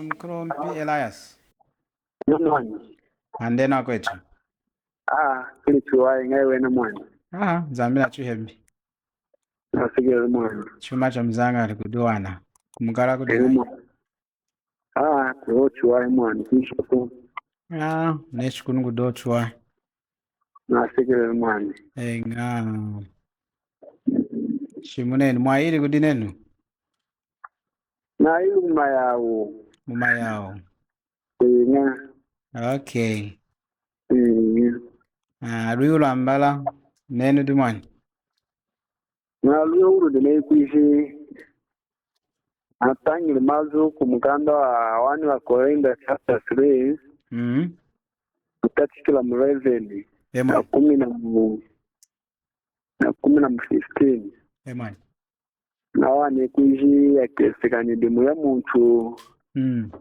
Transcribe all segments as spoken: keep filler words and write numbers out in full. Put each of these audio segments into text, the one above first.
Mukulumpi Elias. Mwani. Andenu akwetu. Ah, kuli chiwahi, ñahi wena mwani. Ah, Nzambi nachuhembi. Nasekelela mwani. Chuma chamuzañalu kudiwana. Kumukala kudi ñahi? Mwani. Ah, kudihu chiwahi mwani, kwishaku. Ah, neyi kunu kudihu chiwahi. Nasekelela mwani. Eña. Chimunenu, mwayili kudi nenu? Nayili mumayawu. Mumayawu. Eña. Okay. Eña. Ah, lwihu lwambala, nenu dimu mwani. Na lwihu ludi neyi kwiji, natañili mazu kumukanda wa one wa Korinda chapter three, mm, kutachikila mu eleven, e mwani, na kumi na mu-, na kumi na mu fifteen. E mwani. Nawa neyi kwiji yakeseka nyidimu ya muntu. Mm.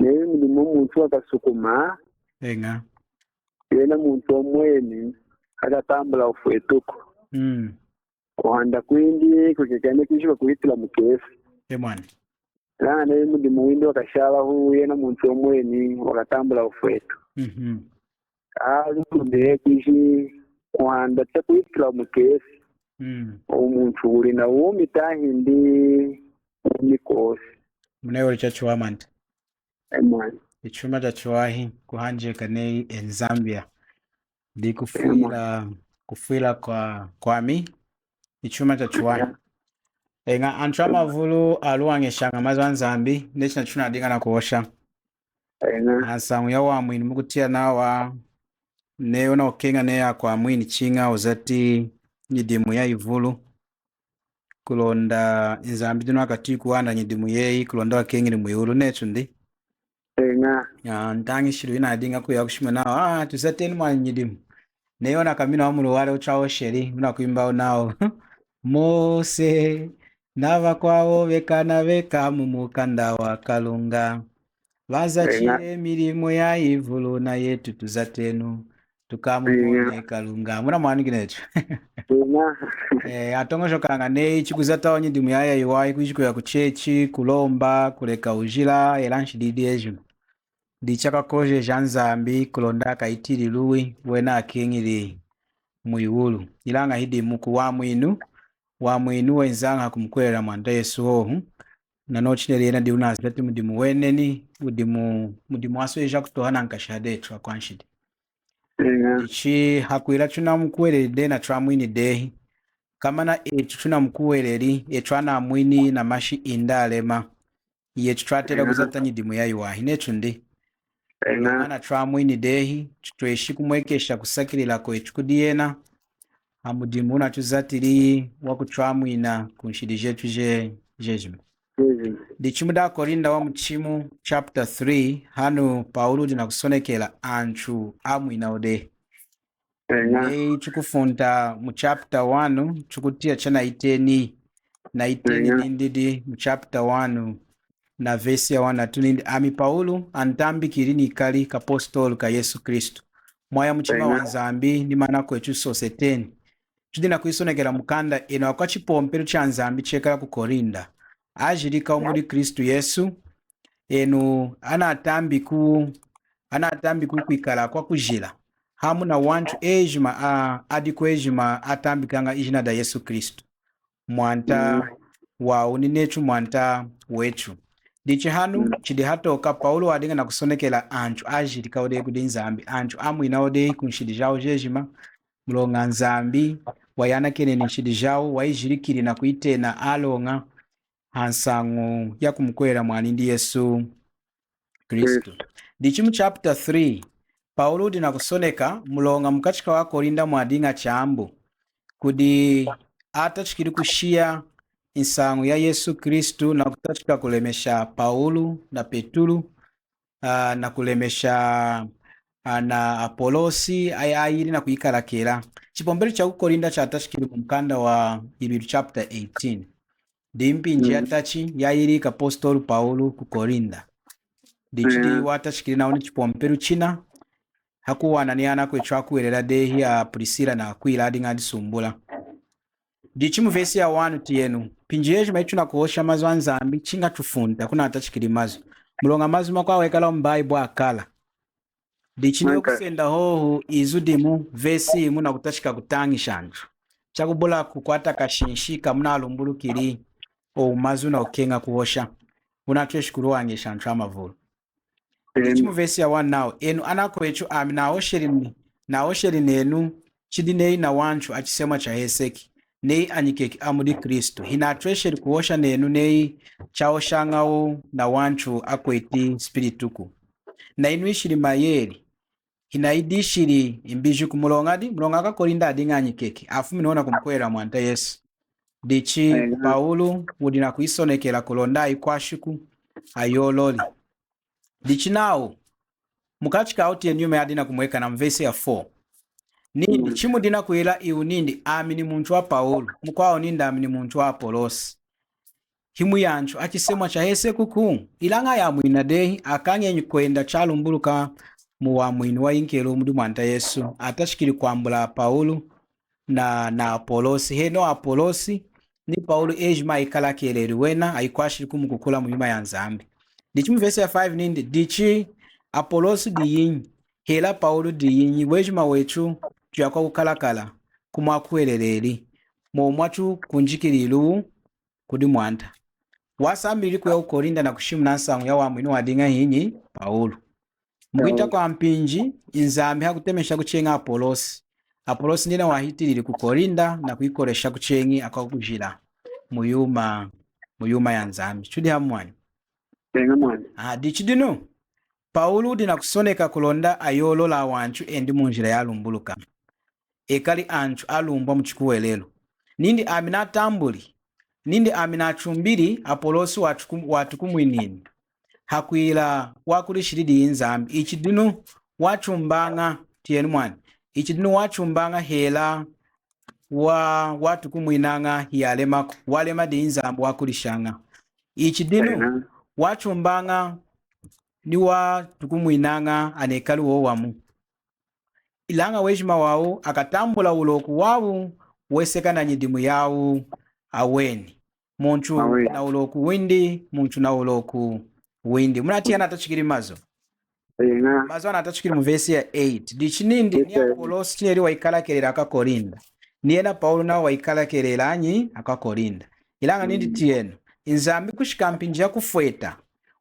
Neyi mudimu muntu wakasukuma. Eña. Yena muntu omweni akatambula wufwetuku. Mm. Kuhanda kwindi kwekekene kwiji kwakuhitila mukesi. E mwani. Ilaña neyi mudimu windi wakashala hohu, yena muntu omweni wakatambula wufwetu. Mhm. Alumbe kwiji kuhanda chakuhitila mukesi. Mm. Owu muntu wudi na wumi tahindi wumi kwosi. Munehuli chachiwahi mwani. E mwani. Ichuma chachiwahi kuhanjeka neyi e Nzambiya. Ndi kufwila, kufwila kwa, kwami. Ichuma chachiwahi. Eña, antu amavulu aluwañeshaña mazu a Nzambi, neyi china chitunadiña nakuhosha. Eña. Hansañu ya wamwinu mukutiya nawa, neyi wunakukeña neyi akwamwini chiña wuzati nyidimu yayivulu. Kulonda Nzambi dinu wakatiyi kuwana nyidimu yeyi, kulonda wakeñili mwiwulu, netu ndi. Eña. Ya, ntañishilu yinadiña kuya kushimuna nawu, ah, tuzatenu mwani nyidimu. Neyi ona kamina wa muluwale wuchahosheli, wunakwimba nawu. Mose, navakwawu veka na veka mumukanda wa Kalunga. Vazachile milimo yayivulu na yetu tuzatenu. Tukamumone Kalunga. Munamwanukeni netu. Eh, atoñojokaña neyi chikuzata nyidimu yayiwahi kwiji kuya ku chechi, kulomba, kuleka wujila, hela nshidi yejima. Dichakakojeja Nzambi kulonda akayitili luwi, wena akeñili mwiwulu. Ilaña hidimuku wamwinu, wamwinu wenzaña hakumukuhwelela Mwanta Yesu hohu. Nanochu chineli yena diyi wunazati mudimu weneni, mudimu, mudimu wasweja kutoha nankashi hadi etu akwanshidi. Eña. Ichi hakwila tunamukuhweleli dehi na twamwini dehi. Komana etu tunamukuhweleli, etu anamwini na mashi indi alema. Yetu twatela kuzata nyidimu yayiwahi, netu ndi. Eña. Komana twamwini dehi, tutweshi kumwekesha kusakilila kwetu kudi yena, hamudimu wunatuzatili wakutwamwina kunshidi jetu je-, jejima. Dichi mudi Akorinda wamuchimu chapter three, hanu Pawulu wudi nakusonekela antu amwinawu dehi. Eña. Neyi tukufunta mu chapter one, tukutiya chanayiteni, nayiteni nindi di mu chapter one na vesi ya one na two nindi, ami Pawulu, antambikili nikali kapostolu ka Yesu Kristu, mwaya muchima wa Nzambi, ni maana kwetu soseteni. Tudi nakuyisonekela mukanda enu akwachipompelu cha Nzambi chekala ku Korinda, ajilika mudi Kristu Yesu, enu anatambiku, anatambiku kwikala akwakujila hamu na wantu ejima a, adi kwejima atambikaña ijina da Yesu Kristu, Mwanta wawu ni netu Mwanta wetu. Dichi hanu chidi hatooka Pawulu wadiña nakusonekela antu ajilikawu dehi kudi Nzambi, antu amwinawu dehi kunshidi jawu jejima, muloña Nzambi wayanakeneni nshidi jawu, wayijilikili nakuyitena aloña hansañu yakumukuhwelela mwanindi Yesu Kristu. Dichi mu chapter three, Pawulu wudi nakusoneka muloña mukachi ka Akorinda mwadiña chaambu, kudi atachikili kushiya nsañu ya Yesu Kristu nakutachika kulemesha Pawulu na Petulu, ah, nakulemesha, ah, na Apolosi, ay-, ayili nakuyikalakela. Chipompelu cha ku Korinda chatachikili mumukanda wa Yililu chapter eighteen. Dimpinji yatachi yayili kapostolu Pawulu ku Korinda. Dichi watachikili nawu ni chipompelu china, hakuwana ni anakwetu akuhwelela dehi a Prisila na Akwila adiña adisumbula. Dichi mu vesi ya one tiyenu, Mpinji yejima yitunakuhosha mazu aNzambi, chiña tufunta kunatachikili mazu. Muloña mazu amakwawu ekala muBayibolu akala. Dichi neyi wukusenda hohu izu dimu, vesi yimu nakutachika kutañisha antu. Chakubula kukwata kashinshi kamunalumbulukili owu mazu wunakukeña kuhosha, wunatweshi kuluwañesha antu amavulu. Dichi mu vesi ya one nawu, enu anakwetu, ami nahosheli, nahosheli nenu chidi neyi nawantu achisemwa chaheseki, neyi anyikeki amudi Kristu. Hinatwesheli kuhosha nenu neyi chahoshañawu nawantu akweti spirituku. Nayinwishili mayeli, hinayidishili mbijiku. Muloñadi? Muloña akaKorinda adiña anyikeki, afumini hohu nakumukuhwelela Mwanta Yesu. Dichi Paulu wudi nakuyisonekela kulonda ayikwashiku, ayololi. Dichi nawu, mukachi kawu tiyenu yuma yadi nakumwekana mu vesi ya four. Nindi, chimudi nakwila iwu nindi, ami nimuntu waPaulu, mukwawu nindi, ami nimuntu waApolosi. Himuyantu achisemwa chahesekuku? Ilaña yamwina dehi, akañenyi kwenda chalumbuluka muwamwinu wayinkeliwu mudi Mwanta Yesu, atachikili kwambula Paulu na, na Apolosi. Henohu Apolosi ni Paulu ejima ayikalakeleli wena, ayikwashiliku mukukula muyuma yaNzambi. Dichi mu vesi ya five nindi, dichi Apolosi diyinyi, hela Paulu diyinyi? Wejima wetu tuyakwakukalakala kumwakuhweleleli, mwomwo tukunjikililuwu kudi Mwanta. Wasambilili kuya kuKorinda nakushimuna nsañu yawamwinu wadiña hinyi? Paulu. Mukuhita kwampinji, Nzambi hakutemesha kucheña Apolosi. Apolosi niyena wahitilili kuKorinda nakuyikolesha kucheñi akwakujila muyuma, muyuma yaNzambi. Tudi hamu mwani? Eña mwani. Ah, dichi dinu, Paulu wudi nakusoneka kulonda ayolola awantu indi munjila yalumbuluka. Ekali antu alumbwa muchikuhwelelu. Nindi ami natambuli, nindi ami natumbili, Apolosi watuku-, watukumwinini. Hakwila wakulishili diyi Nzambi. Ichi dinu watumbaña, tiyenu mwani. Ichi dinu watumbaña hela wa, watukumwinaña hiyalemaku. Walema diyi Nzambi wakulishaña. Ichi dinu watumbaña ni watukumwinaña anekali wowamu. Ilaña wejima wawu akatambula wuloku wawu weseka nanyidimu yawu aweni. Muntu nawuloku windi, muntu nawuloku windi. Munatiyi anatachikili mazu? Eña. Mazu anatachikili mu vesi ya eight. Dichi nindi ni Apolosi chineli wayikalakeleli akwaKorinda. Niyena Paulu nawa wayikalakeleli anyi? AkwaKorinda. Ilaña nindi tiyenu, Nzambi kushika mpinji yakufweta,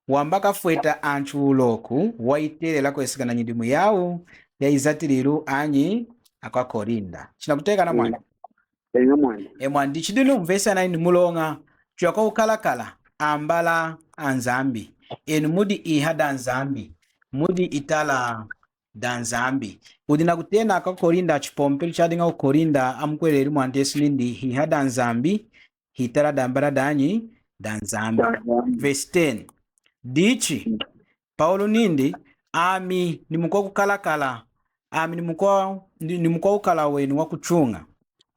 wamba kafweta antu wuloku wayitelela kweseka nanyidimu yawu yayizatililu anyi? AkwaKorinda. Chinakutiyakana mwani? Eña mwani. E mwani, dichi dinu mu vesi ya nine, muloña tuyakwakukalakala ambala aNzambi. Enu mudi iha daNzambi, mudi itala daNzambi. Wudi nakutena akwaKorinda, chipompelu chadiña kuKorinda, amukuhweleli Mwanta Yesu nindi hiha daNzambi, hitala dambala danyi? DaNzambi. DaNzambi. Verse ten. Dichi Paulu nindi, ami nimukwakukalakala, ami nimukwa-, ni-, nimukwakukalawenu wakutuña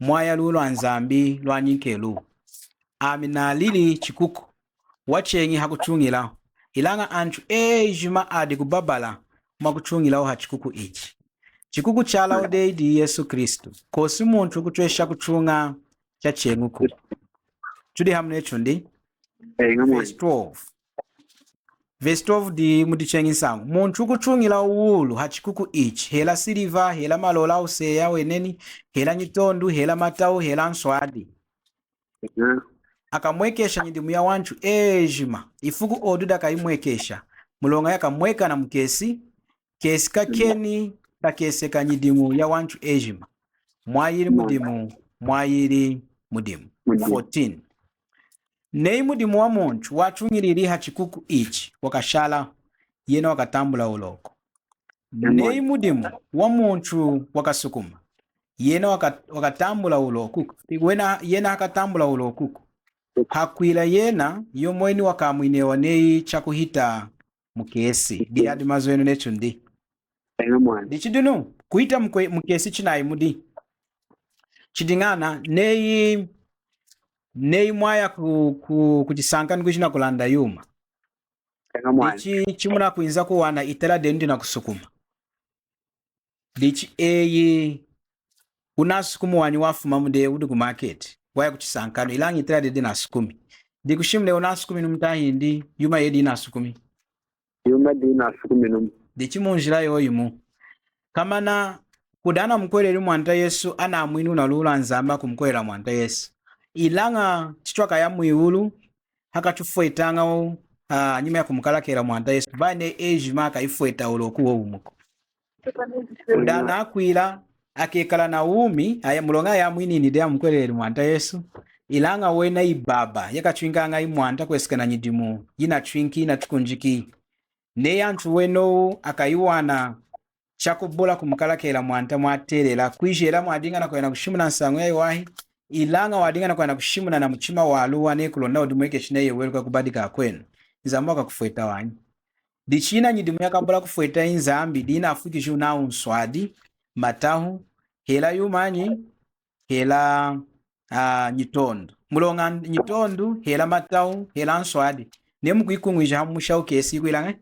mwaya luwi lwaNzambi lwanyinkelu. Ami nalili chikuku wacheñi hakutuñilahu, ilaña antu ejima adi kubabala mwakutuñilahu hachikuku ichi. Chikuku chalala dehi diyi Yesu Kristu. Kwosi muntu wukutwesha kutuña chacheñiku. Tudi hamu netu ndi? Eña mwani. Verse twelve. Verse twelve di mudicheñi nsañu. Muntu wukutuñila wulu hachikuku ichi, hela siliva, hela malola awuseya weneni, hela nyitondu, hela matawu, hela nswadi. Eña. Akamwekesha nyidimu yawantu ejima. Ifuku odu dakayimwekesha. Muloña yakamwekana mukesi, kesi kakeni kakeseka nyidimu yawantu ejima. Mwayili mudimu, mwayili mudimu. Mudimu. Fourteen. Neyi mudimu wamuntu watuñilili hachikuku ichi wakashala, yena wakatambula wuloku. Amen. Neyi mudimu wamuntu wakasukuma, yena waka-, wakatambula wulokuku. Wena, yena hakatambula wulokuku. Hakwila yena yomweni wakamwinewa neyi chakuhita mukesi. Mukesi. Diyadi mazu enu netu ndi? Eña mwani. Dichi dinu, kuhita mukwe-, mukesi chinayi mudi? Chidiñana, neyi, neyi mwaya ku, ku, kuchisanka nikwiji nakulanda yuma. Eña mwani. Dichi chimunakwinza kuwana itala denu dinakusukuma. Dichi eyi wunasukumi wanyi wafumamu dehi wudi ku market. waya kuchisankanu, ilaña itela didi nasukumi. Dikushimuna wunasukumi numu tahindi yuma yedi yinasukumi? Yuma yedi yinasukumi numu. Dichi munjila yoyimu. Komana, kudi anamukuhweleli Mwanta Yesu, anamwini wunaluli Nzambi hakumukuhwelela Mwanta Yesu. Ilaña chitwakaya mwiwulu, hakatufwetañawu, ah, nyuma yakumukalakela Mwanta Yesu. Bayi neyi ejima akayifweta wuloku wowumuku. Kudi anakwila, akekala nawumi, aya muloña ayamwinini dehi amukuhweleli Mwanta Yesu. Ilaña wena ibaba, yakatwinkaña mwanta kweseka nanyidimu yinatwinki, yinatukunjiki. Neyi antu wenowu akayiwana chakubula kumukalakela Mwanta mwatelela, kwiji hela mwadiña nakuya nakushimuna nsañu yayiwahi, ilaña wadiña nakuya nakushimuna namuchima waluwa neyi kulonda wudi mwekeshi neyi weluka kubadika akwenu, Nzambi wakakufweta wanyi. Dichi yina nyidimu yakabula kufweta Nzambi, diyinafwikijiwu nawu nswadi, matahu, hela yumanyi, hela, ah, nyitondu. Muloña nyitondu, hela matahu, hela nswadi, neyi mukuyikuñwija hamu musha wukesi, yikwilaña?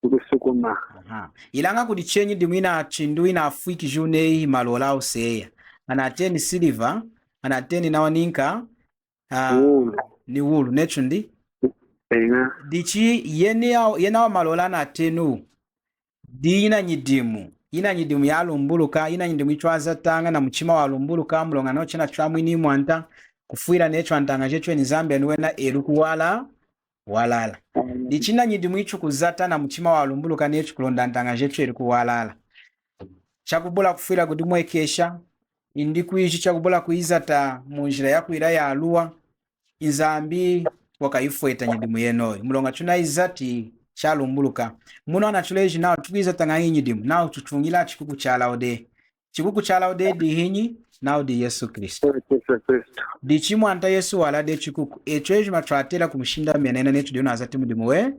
Yikusukuma. Aha. Ilaña kudi cheñi nyidimu yinachindu, yinafwikijiwu neyi malola wuseya. Anateni siliva, anateni nawa ninka, ah, wulu. Ni wulu, nechu ndi? Eña. Dichi yena, yena wamalola anatenu. Diyi yina nyidimu, yina nyidimu yalumbuluka, yina nyidimu yitwazataña namuchima walumbuluka, muloña nawu china twamwini mwanta, kufwila nechu antaña jechu eni Nzambi enu wena eluki walala, walala. Amen. Dichi yina nyidimu yitukuzata namuchima walumbuluka nechu kulonda antaña jechu eluki walala. Chakubula kufwila kudimwekesha, indi kwiji chakubula kuyizata munjila yakwila yaluwa, Nzambi wakayifweta nyidimu yenoyu. Muloña chunayizati chalumbuluka. Munu anatuleji nawu tukwizataña nyidimu, nawu tutuñila chikuku chalala dehi. Chikuku chalala dehi dihinyi? Nawu di Yesu Kristu. Yesu Kristu. Dichi Mwanta Yesu walala dehi chikuku. Echu ejima twatela kumushindamena nechu diyi wunazati mudimu we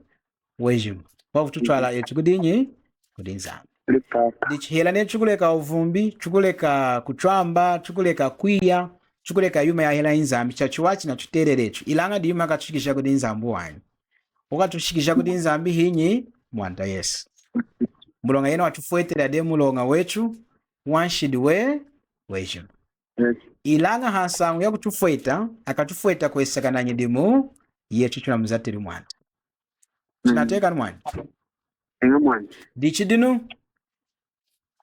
wejima. Wakututwala echu kudinyi? Kudi Nzambi. Kudi Tata. Dichi hela neyi tukuleka wuvumbi, tukuleka kutwamba, tukuleka kwiya, tukuleka yuma yahela Nzambi, chachiwahi chinatutelela echu. Ilaña diyi yuma yakatushikija kudi Nzambi wanyi. Wakatushikija kudi Nzambi hinyi? Mwanta Yesu. Muloña yena watufwetela dehi muloña wechu, wanshidi we, wejima. Yes. Ilaña hansañu yakutufweta, akatufweta kweseka nanyidimu yechu tunamuzatili Mwanta. Mm. Chinatiyakani mwani? Eña mwani. Dichi dinu,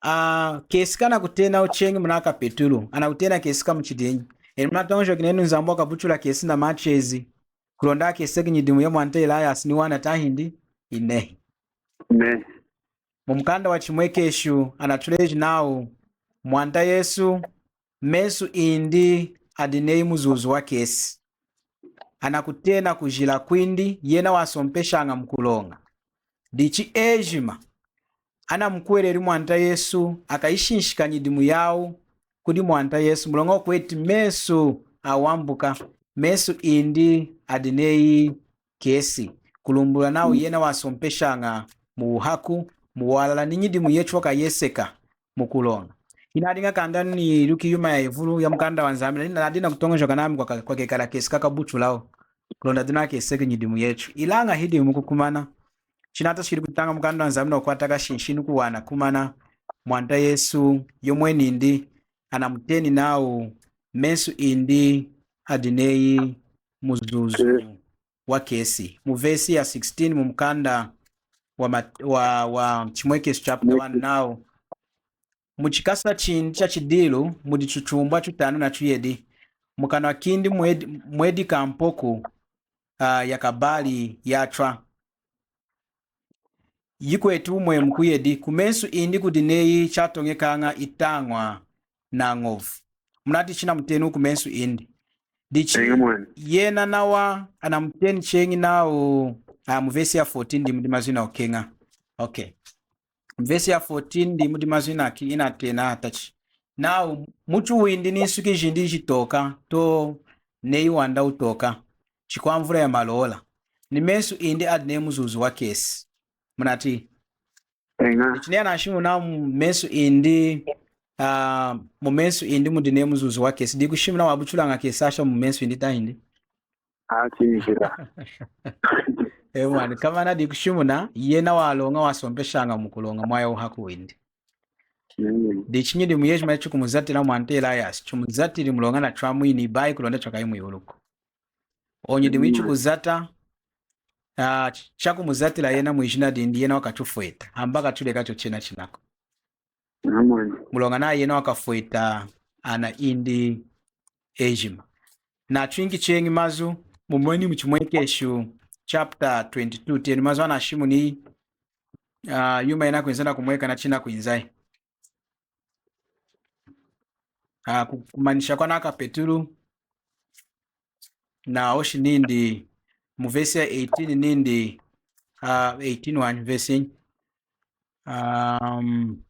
ah, kesi kanakutenawu cheñi muna kapetulu, anakutena kesi kamuchidinyi? Enu munatoñojoki nenu Nzambi wakabuchula kesi namatezi, kulonda akeseki nyidimu ya mwanta Elias ni wana tahindi? Inehi. Inehi. Mumukanda wa Chimwekeshu anatuleji nawu, Mwanta Yesu, mesu indi adi neyi muzuzu wa kesi. Anakutena kujila kwindi, yena wasompeshaña mukuloña. Dichi ejima anamukuhweleli Mwanta Yesu, akayishinshika nyidimu yawu kudi Mwanta Yesu, muloña wukweti mesu awambuka, mesu indi adi neyi kesi, kulumbulula nawu yena wasompeshaña muwuhaku, muwalala, ni nyidimu yechu wakayeseka mukuloña. Inadiña kanda niluki yuma yayivulu ya mukanda wa Nzambi, nadi, nadi nakutoñojoka nami kwa ka-, kwakekala kesi kakabuchulawu, kulonda tunakeseki nyidimu yechu. Ilaña hidimu kukumana. Chinatachikili kutaña mukanda wa Nzambi nakukwata kashinshi ni kuwana kumana. Mwanta Yesu yomweni indi anamuteni nawu mesu indi adi neyi muzuzu wa kesi. Mu vesi ya sixteen mu mukanda wa Mat-, wa, wa Chimwekeshu chapter one nawu, muchikasa chindi chachidilu mudi tutumbwa tutanu natuyedi, mukanwa kindi mwedi, mwedi kampoku, ah, ya kabali yachwa. Yikweti wumwemu kuyedi, kumesu indi kudi neyi chatoñekaña itañwa na ñovu. Munati chinamuteni kumesu indi. Dichi yena nawa anamuteni cheñi nawu, ah, mu vesi ya fourteen ndi mudi mazwina ukeña. Okay. Mu vesi ya fourteen ndi mudi mazwina ki inatena hatachi. Nawu, mutu windi ni nsuki jindi jitoka, to neyi wanda wutoka. Chikwamvula ya malola. Ni mesu indi adi neyi muzuzu wa kesi. Munati? Eña. Ichi neyi anashimuna mu mesu indi, ah, mu mesu indi mudi neyi muzuzu wa kesi. Dikushimuna wabuchulaña kesi asha mu mesu indi tahindi? Achinjila. E mwani, komana dikushimuna, yena waloña wasompeshaña mukuloña mwaya wuhaku windi. Dichi nyidimu yejima yichukumuzatila mwanta Elias, chumuzatili muloña nachwamwini, bayi kulonda chwakayi mwiwuluku. Onyidimu yichukuzata, ah, ch-, chakumuzatila yena mwijina dindi, yena wakachufweta, hamba kachuleka chochena chinaku. Muloña na yena wakafweta ana indi ejima. Nachwinki cheñi mazu, mumweni mu Chimwekeshu chapter twenty-two, tiyenu mazu anashimuni, ah, yuma yinakwinza nakumweka nachinakwinzayi. Ah, ku-, kumanisha kwanaka Petulu, nahoshi nindi mu verse ya eighteen nindi, ah, eighteen wanyi, verse, um,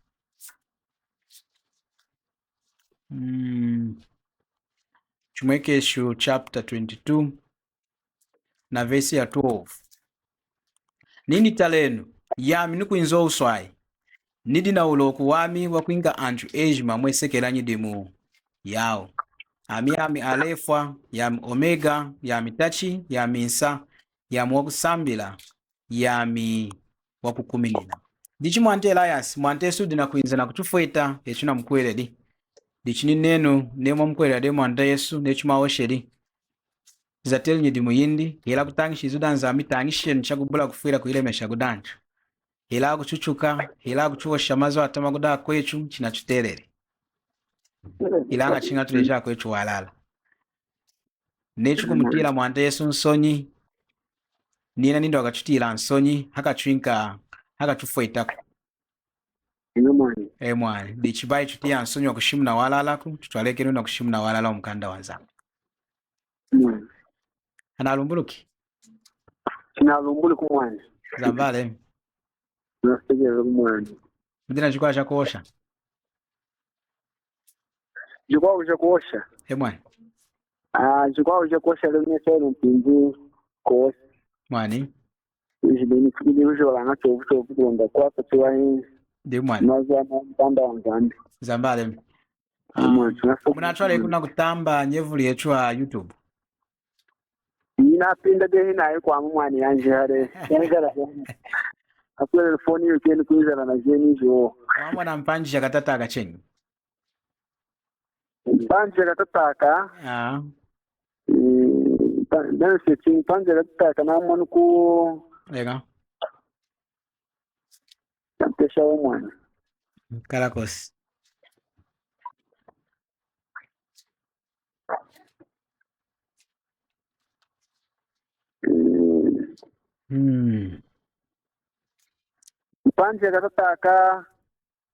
mm, Chimwekeshu chapter twenty-two na verse ya twelve. Nindi, talenu, yami nukwinza wuswayi, nidi nawuloku wami wakwinka antu ejima mwesekela nyidimu yawu. Ami, yami Alefwa, yami Omega, yami tachi, yami nsa, yami wakusambila, yami wakukuminina. Dichi mwanta Elias, mwanta Yesu dinakwinza nakuchufweta, echu namukuhweleli. Dichi ninenu, neyi mwamukuhwelela dehi mwanta Yesu, neyi chumwahosheli, zatenu nyidimu yindi, hela kutañisha izu daNzambi, tañishenu chakubula kufwila kuyilemesha kudi antu. Hela kuchuchuka, hela kuchuhosha mazu atama kudi akwechu, chinachutelele. Ilaña chiña tuleji akwechu walala. Neyi chukumutiyila mwanta Yesu nsonyi, nina nindi wakachutiyila nsonyi, hakachwinka, hakachufwetaku. Eña mwani. E mwani. Dichi bayi chutiya nsonyi wakushimuna walalaku, chutwalekenu nakushimuna walala wamukanda waNzambi. Mwani. Analumbuluki? Chinalumbuluki mwani. Zambale. Nasekelela mwani. Mudi nachikwawu chakuhosha? Chikwawu chakuhosha? E mwani. Ah, chikwawu chakuhosha lelo neselo mpinji kuhosha. Mwani. Ichi deni sikidi ujolaña chovu chovu kulonda kwasa chiwahi. Ndi mwani. Mazu amukanda waNzambi. Zambale. Ndi mwani, ah, chinasa- munatwaleku nakutamba nyevulu yechu ha YouTube. Inapinda dehi nayi kwami mwani yanje hale. Yanjala dehi. Akwelele foni yukeni kwinzala na jeni jo. Wamona mpanji jakatataka cheñi? Mpanji jakatataka. Ah. Mm, pa-, then se chi mpanji jakatataka namoni ku- Ega. Kapesha wo mwani. Kala kosi. Mm. Mm. Mpanji jakatataka,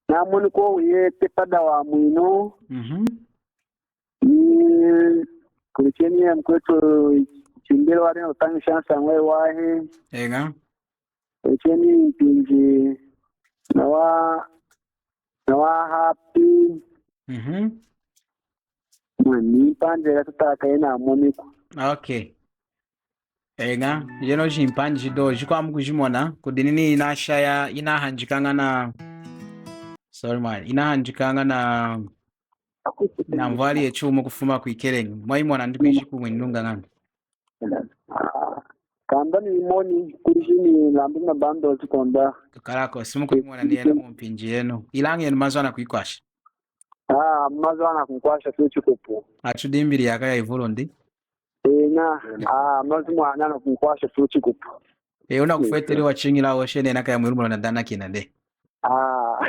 namoni ko wiyete pada wamwinu. Mhm. Ni kulicheni ya mukwetu Chimbele wadi nakutañisha nsañu yayiwahi. Ega. Kulicheni mpinji nawa, nawa happy. Mhm. Mwani, mpanji jakatataka yena amoniku. Okay. Eña, jeno jimpanji do, jikwamukujimona, kudi nini inashaya, inahanjikaña na, sorry mwani, inahanjikaña na, na nvwali yechumu kufuma kwikeleñi. Mwayimona ndi kwiji kumwinuña ñana. Kanda nimoni, kwiji ni lambi na bando zikonda. Tukalako, simukuyimona ni yena mumpinji yenu. Ilaña enu mazu anakwikwasha. Ah, mazu anakunkwasha fu chikupu. Achu dimbili yaka yayivulu ndi. Eña, ah, mazu mwani anakunkwasha fu chikupu. E, unakufweteli wachiñila hoshi nena kaya mwilu mulona dana kina de. Ah.